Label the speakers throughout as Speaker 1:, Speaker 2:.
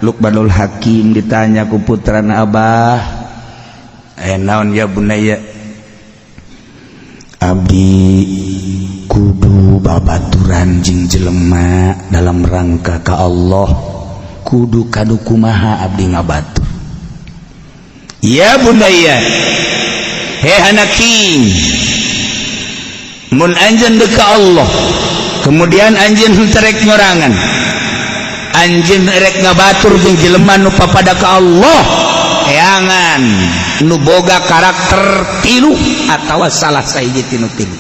Speaker 1: Lukmanul Hakim ditanya ku putrana, "Abah, naon ya bunaya?" "Abdi kudu babaturan jeung jelema dalam rangka ka Allah, kudu kadu kumaha abdi ngabatur?" "Ya bunaya, he anaki, mun anjeun deuk ka Allah, kemudian anjeun henteu rek nyorangan, anjeun rek ngabatur jeung jelema nu papada ka Allah, eangan nu boga karakter tilu atawa salah sahiji tinu tilu."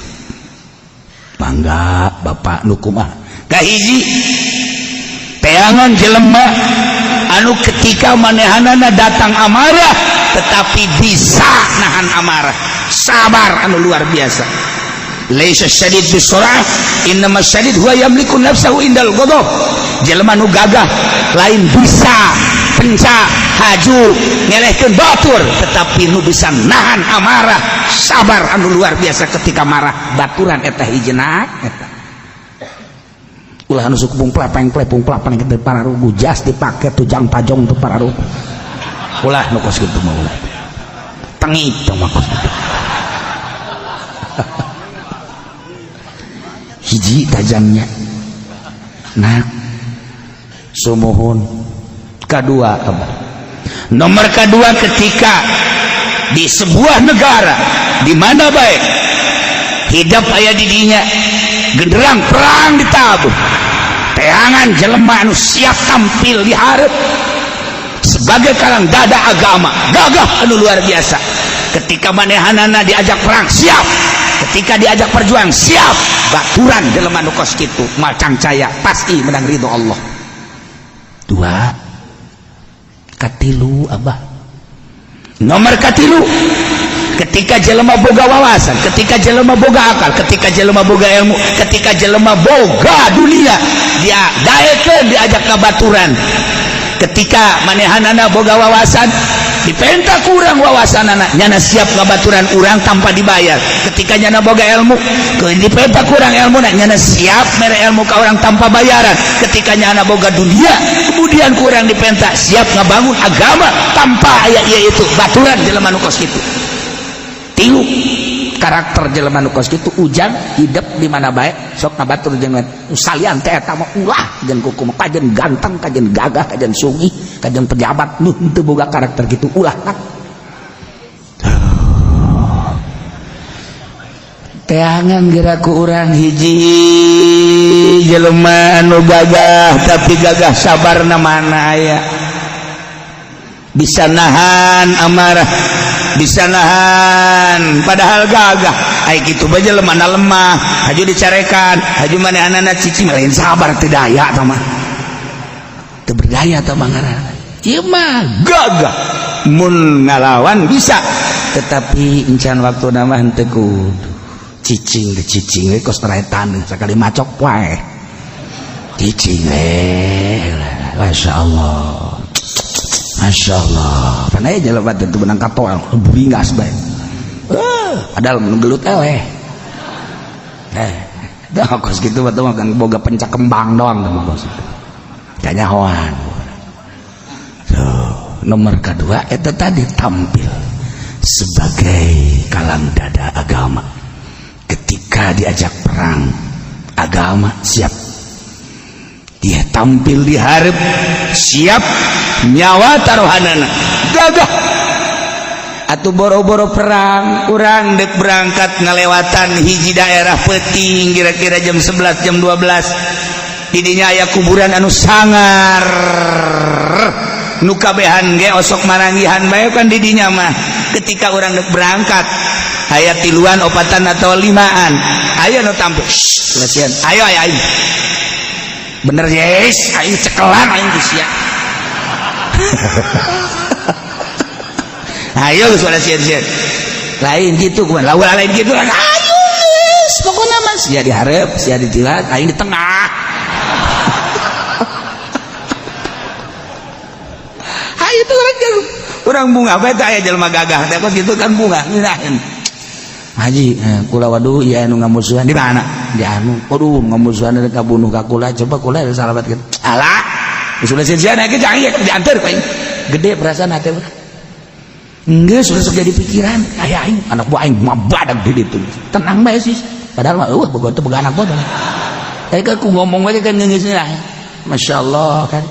Speaker 1: "Mangga, Bapak, nu kumaha?" "Kahiji, teangan jelema anu ketika manehanana datang amarah tetapi bisa nahan amarah, sabar anu luar biasa. Laisa syadid bisur'ah, innama syadid huwa yamliku nafsahu indal ghadab. Jelema nu gagah lain bisa penca haju ngelehkeun batur, tetapi nu bisa nahan amarah, sabar anu luar biasa ketika marah. Baturan eta hijina eta. Ulah anu suku pung plepeng plepung plepeng kitu pararugu, jas dipake tujang tajong tuh pararugu. Ulah nu kos kitu mah, ulah tengik teh mah kos kitu. Hiji tajamnya, nah, sumuhun. Kedua apa? Nomor kedua, ketika di sebuah negara di mana baik hidup aya di dinya, genderang perang ditabuh, teangan jelema anu siap tampil di hareup sebagai kalang dada agama, gagah anu luar biasa. Ketika manehanana diajak perang siap, ketika diajak perjuang siap. Baturan jelema nu kos kitu moal cangcaya, pasti menang ridho Allah." Dua. Katilu, Abah? Nomor katilu, ketika jelema boga wawasan, ketika jelema boga akal, ketika jelema boga ilmu, ketika jelema boga dunia, dia daekeun diajak ka baturan. Ketika manehanana boga wawasan, dipenta kurang wawasan anak, nyana siap ngabaturan urang tanpa dibayar. Ketika nyana boga ilmu, dipenta kurang ilmu, nyana siap mere ilmu ke orang tanpa bayaran. Ketika nyana boga dunia, kemudian kurang dipenta, siap ngebangun agama tanpa aya ieu itu. Baturan jelema nu kos kitu. Tilu karakter jelema nu kos kitu, ujang hidup di mana bae sok ngabatur jeung salian teh eta mah ulah. Jeung kuku mah kajen ganteng, kajen gagah, kajen sugih, kajen pejabat, nu henteu boga karakter gitu ulah. Teangan geraku urang hiji jelema anu gagah tapi gagah sabarna mana aya, bisa nahan amarah, bisa nahan padahal gagah. Ai kitu bae jelema na lemah, haju dicarekan, haju manehanana cicing, lain sabar, teu daya tah mah, teu berdaya tah mah ngaranna. Ieu mah gagah mun ngalawan bisa, tetapi encan waktu nama henteu kudu cicing deh, cicing we kos taneuh, sakali macok wae cicing we. Masya Allah, Masya Allah, pan aya jelema teh benang katoel beringas bae, padahal mun gelut eleh. Dah kos kitu mah kan boga pencak kembang doang teh mah kos kitu kanyahoan. Tuh, nomor kedua itu tadi tampil sebagai kalang dada agama. Ketika diajak perang agama siap, dia tampil di hareup, siap nyawa taruhanana, gagah. Atau boro-boro perang, urang dek berangkat ngalewatan hiji daerah peting, kira-kira jam 11, jam 12, didinya aya kuburan anu sangar, nu kabehan ge osok maranggihan bae kan didinya mah. Ketika urang dek berangkat aya tiluan, opatan atau limaan, ayo nu tampil. "Shh, ayo ayo ayo, bener yes, aing cekelan, aing geus sia." Ayo geus pada sieun-sieun, lain gitu kumaha lawan, lain gitu kan. Ayo geus, pokona mah sia di hareup, sia di jilat, aing di tengah. Hayu tuh urang bunga bae teh aya jelema gagah teh kos kitu kan bunga ngeunaheun. "Haji, kula waduh ieu anu ngamusuhan di mana?" di anu aduh ngamusuhan rek ngabunuh ka kula, coba kula salamat gitu. Alah, sudah sia-sia ge jangan diantar ku aing. Gede perasaan hati urang. Geus sudah sok jadi pikiran, aya aing anak buah aing mah badag di ditu. Tenang bae sih. Padahal mah eueuh boga teu boga anak buah. Tapi kan ku ngomong wae kan geus lah. Masya Allah kan.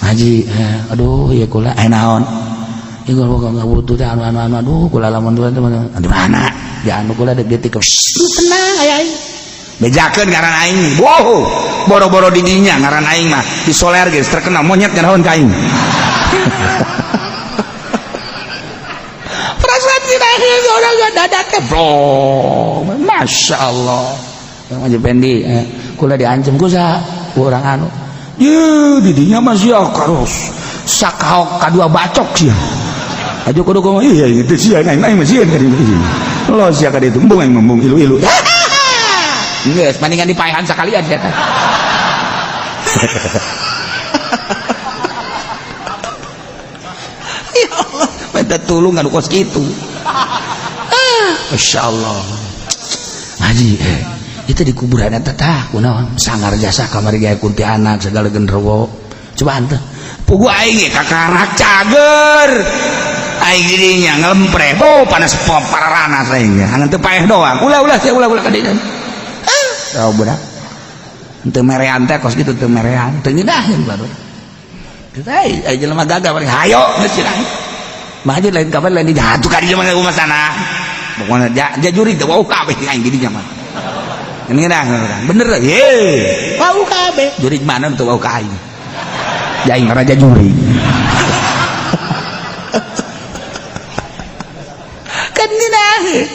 Speaker 1: Haji, aduh ya kula naon. Ieu kula nggak butuh teh anu anu anu aduh kula lamun teh di mana? Di anu kula deuk detik. Tenang aya aing. Bejakeun ngaran aing. Wow, boro-boro di dinya ngaran aing mah di soler geus terkenal monyet ngaraon ka aing. Perasaan kita orang gak dadak teh bro. Masya Allah. Haji Pendi, kula diancam ku saha urang anu. Ye, di dinya mah sia karus. Sakaok kadua bacok sia. Aja kudu ngomong iya gitu sia aing aing mah sieun ka ditu. Lo sia ka ditu embung aing embung ilu-ilu. Geus mendingan dipaehan sakalian sia teh. Ya Allah, minta tulung anu kos kitu. Masya Allah. Haji, itu di kuburan eta tah kunaon sangar jasa kamari gae kuntianak segala genderuwo. Coba henteu. Pugu aing ge kakarak cager. Aing didinya ngelempre. Oh, panas pararanas aing ge. Hangan teu paeh doang. Ulah-ulah sia ulah-ulah ka dinya. Ah, oh budak. Teu merean teh kos kitu teu merean, teu ngeunaheun baru. Kita ai jelema gagah paling hayo geus cenah. Mah aja lain kabar lain dijatuh ka dinya mah kumaha sana. Pokona jajuri teh wau kabeh aing di dinya mah. Ini nah, bener ye. Wau kabeh. Jurig mana teu wau ka aing. Aing raja juri. Kan ngeunaheun.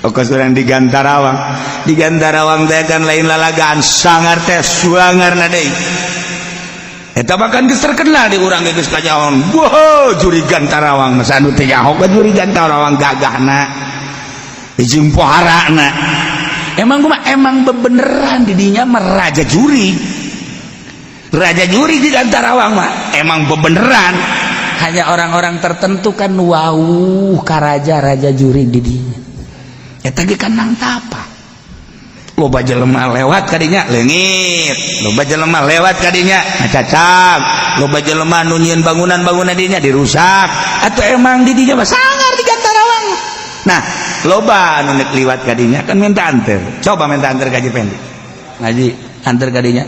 Speaker 1: Okos urang di Gantarawang. Di Gantarawang teh kan lain lalagaan sangar teh suangarna deui. Eta bahkan geus terkenal di urang geus kanyahoan. Wah, juri Gantarawang masa anu teh nyaho ka juri Gantarawang gagahna. Jeung poharana. Emang gua emang bebeneran di dinya mah raja juri. Raja juri di Gantarawang mah emang bebeneran. Hanya orang-orang tertentu kan wau ka raja-raja juri di dinya. Eta ge kan nang tapa. Loba jelema lewat kadinya leungit, loba jelema lewat kadinya ngacacak, loba jelema nu nyieun bangunan-bangunan dinya dirusak. Atuh emang di dinya mah sangar di Gantarawang. Nah, loba anu nek liwat kadinya kan minta anter. Coba minta anter ka Haji Pendi. Ngaji anter kadinya.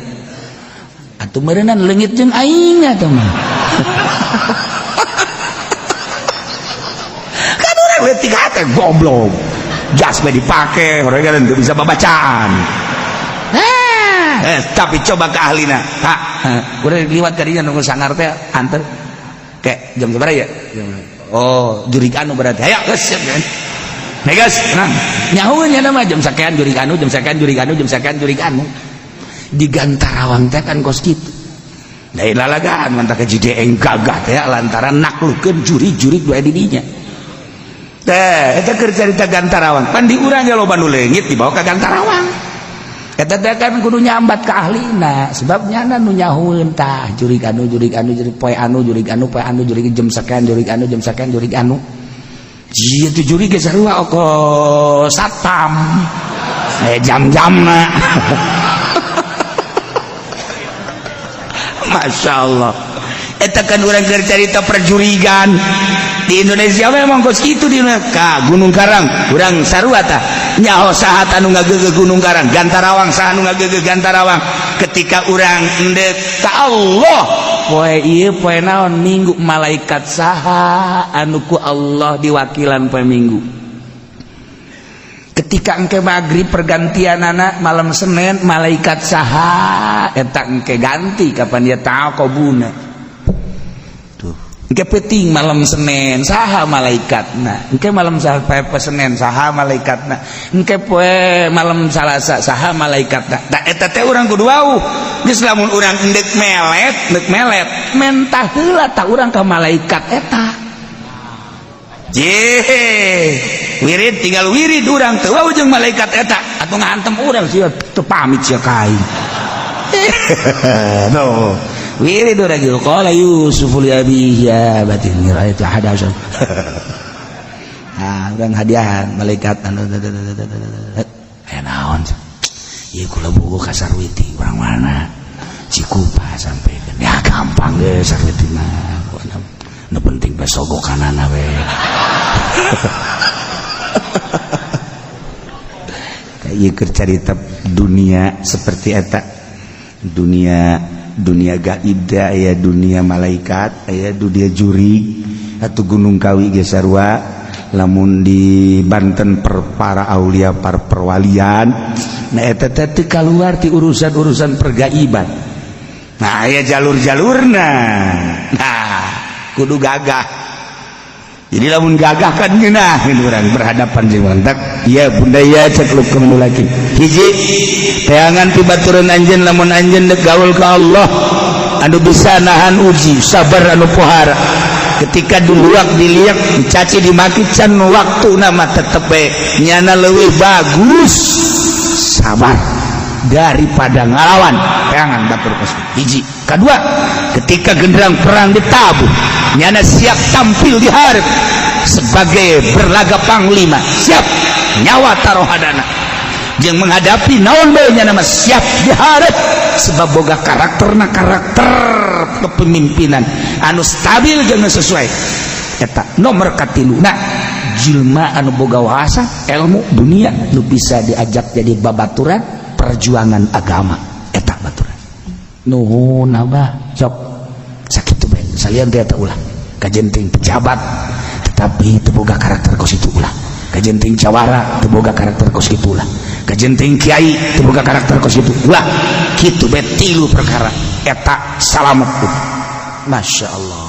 Speaker 1: Atuh meureunnan leungit jeung aing atuh mah. Kan urang leutik hate goblok. Jas mah dipake, orang kan teu bisa babacaan. Tapi coba ke ahlina. Pak, urang liwat kadinya nunggu sangar teh anter. Kayak jam sabaraha ya? Oh, jurig anu berarti. Ayo geus siap kan. Nih guys, tenang. Nyahueun nya mah jam sakean jurig anu, jam sakean jurig anu, jam sakean jurig anu. Di Gantarawang teh kan kos kitu. Lain lalagaan mantap ke JDN gagah teh lantaran naklukeun jurig-jurig dua di dinya. Teh, eta keur carita Gantarawang. Pan di urang ge loba nu leungit dibawa ka Gantarawang. Eta teh kan kudu nyambat ka ahlina, sebab nyana nu nyahueun tah jurig anu jurig anu jurig poe anu jurig anu poe anu jurig jam sakean jurig anu jam sakean jurig anu. Jieu teh jurig ge sarua oko satpam. Jam-jamna. Masya Allah. Eta kan urang keur carita perjurigan di Indonesia memang kos kitu di ka Gunung Karang urang sarua tah nyaho saha anu ngageugeuh Gunung Karang Gantarawang saha anu ngageugeuh Gantarawang ketika urang endek ka Allah poe ieu poe naon minggu malaikat saha anu ku Allah diwakilan poe minggu ketika engke maghrib pergantian anak malam Senin malaikat saha eta engke ganti kapan dia taqobuna. Tuh engke penting malam Senin saha malaikatna, engke malam poe Senin saha malaikatna, engke poe malam Salasa saha malaikatna. Da eta teh urang kudu wau. Geus lamun urang endek melet mentah heula tah urang ka malaikat eta. Ye, wirid tinggal wirid urang teu wau jeung malaikat eta atuh ngahantem urang sia teu pamit sia ka aing. No. Wirid urang gitu. Qala Yusuf li abihi ya abati inni ra'aitu ahada asyara. Nah, urang hadiahan malaikat anu aya naon. Ieu kula bogo ka Sarwiti, urang mana? Cikupa sampai. Ya gampang ge Sarwiti mah. Nu penting bae sogokanana we. Ieu keur carita dunia seperti eta. Dunia dunia gaib teh aya dunia malaikat, aya dunia juri atau Gunung Kawi ge sarua. Lamun di Banten per para aulia, par perwalian, nah eta teh teu kaluar ti urusan-urusan pergaiban. Nah, aya jalur-jalurna. Nah, kudu gagah. Jadi lamun gagah kan ngeunah urang berhadapan jeung urang. Tak ieu bunda ieu cek lu laki. Hiji, teangan ti baturan anjeun lamun anjeun dek gaul ka Allah anu bisa nahan uji, sabar anu pohara. Ketika diluak, diliak, dicaci, dimaki, can waktu nama tetep bae nyana leuwih bagus sabar daripada ngalawan. Teangan batur kos. Hiji, kedua, ketika genderang perang ditabuh, nyana siap tampil di hareup sebagai berlaga panglima, siap nyawa taruhadana jeung menghadapi naon bae, nyana mah siap di hareup sebab boga karakterna, karakter kepemimpinan anu stabil jeung sesuai. Eta nomor katilu. Nah, jelma anu boga wawasan ilmu dunia nu bisa diajak jadi babaturan perjuangan agama, eta baturan. Nuhun Abah, sok sakitu bae. Salian teh eta ulah. Kajen teuing pejabat tetapi teu boga karakter kos itu, ulah. Kajen teuing jawara teu boga karakter kos kitu, ulah. Kajen teuing kiai teu boga karakter kos kitu, ulah. Kitu bae, tilu perkara eta salamet. Masya Allah.